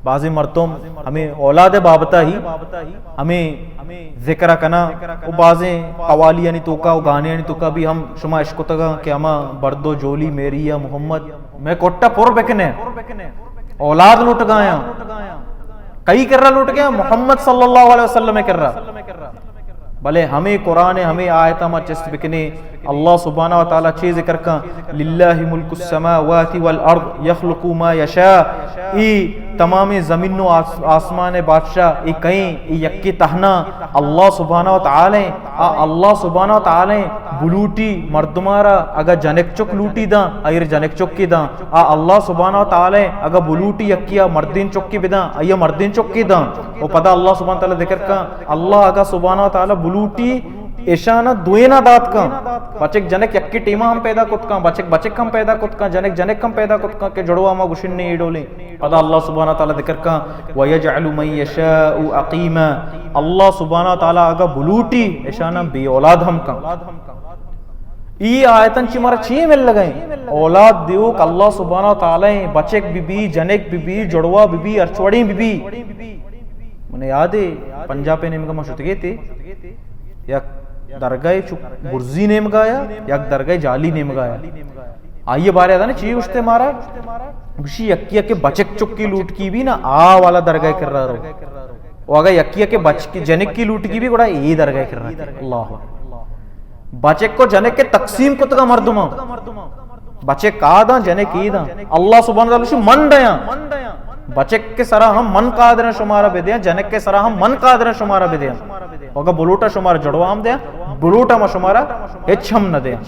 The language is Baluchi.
بازیں مردم ہمیں اولاد بابتا ہی ہمیں ذکر کنا، و بازیں قوالیانی توکا و گانیانی توکا بھی ہم شما اشکتگا کہ ہما برد و جولی میری یا محمد میں کٹا پر بکنے، اولاد لوٹگایا۔ کئی کرا لوٹگایا؟ محمد صلی اللہ علیہ وسلم کرا۔ بلے ہمیں قرآن، ہمیں آیت ما چست بکنے، اللہ سبحانہ و تعالی چے ذکر کن؟ للہ ملک السماوات والارض یخلق ما یشاء۔ ای تمام زمین و آس-، آسمان بادشاہ ای کئیں؟ ای یکی تہنا اللہ سبحانہ و تعالی۔ آ اللہ سبحانہ و تعالی بلوٹی مردمارا، اگا جنک چک لوٹی داں، ایر جنک چکی داں۔ آ اللہ سبحانہ و تعالی اگا بلوٹی یکیا مردین چکی بداں، ایا مردین چکی داں۔ و پدا اللہ سبحانہ و تعالی ذکر کن، اللہ اگا سبحانہ و تعالی بلوٹی اشانا دوینا دات کن۔ بچک جنک یکی ٹیما ہم پیدا کت کن، بچک بچک ہم پیدا کت کن، جنک جنک ہم پیدا کت کن کہ جڑوا ما گشن نے ایڈولیں۔ پدا اللہ سبحانہ و تعالی ذکر کن، ویجعل من یشاء عقیما۔ اللہ سبحانہ و تعالی اگا بلوٹی اشانا بے اولاد ہم کن۔ ای آیتن چی مارا چی مل لگئیں؟ اولاد دیوک اللہ سبحانہ و تعالی، بچک بی بی، جنک بی بی، جڑوا بی بی، ارچوڑیں بی بی۔ من یاد ہے، پنجاب نیمگا ما شتگے تھے، یک درگاہ چک برزی نیمگایا، یک درگاہ جالی نیمگایا۔ آئیے بارے آدھا نا چی گوشتے مارا؟ گوشی یکی یکی بچک چکی لوٹکی بھی نا، آ والا درگاہ کر رہا رو۔ و اگا یکی یکی بچکی جنکی لوٹکی بھی گڑا ای درگاہ کر رہا۔ اللہ اکبر۔ بچک کو جنک کے تقسیم کتگا مردماں۔ بچک آ داں، جنک ای داں۔ اللہ سبحانہ وتعالی شو من دیاں۔ بچک کے سرا ہم من قادر ہیں شمارا بدیاں، جنک کے سرا ہم من قادر ہیں شمارا بدیاں۔ اگا بلوٹا شمارا جڑوا ہم دیاں، بلوٹا ما شمارا ہچ ہم نہ دیاں۔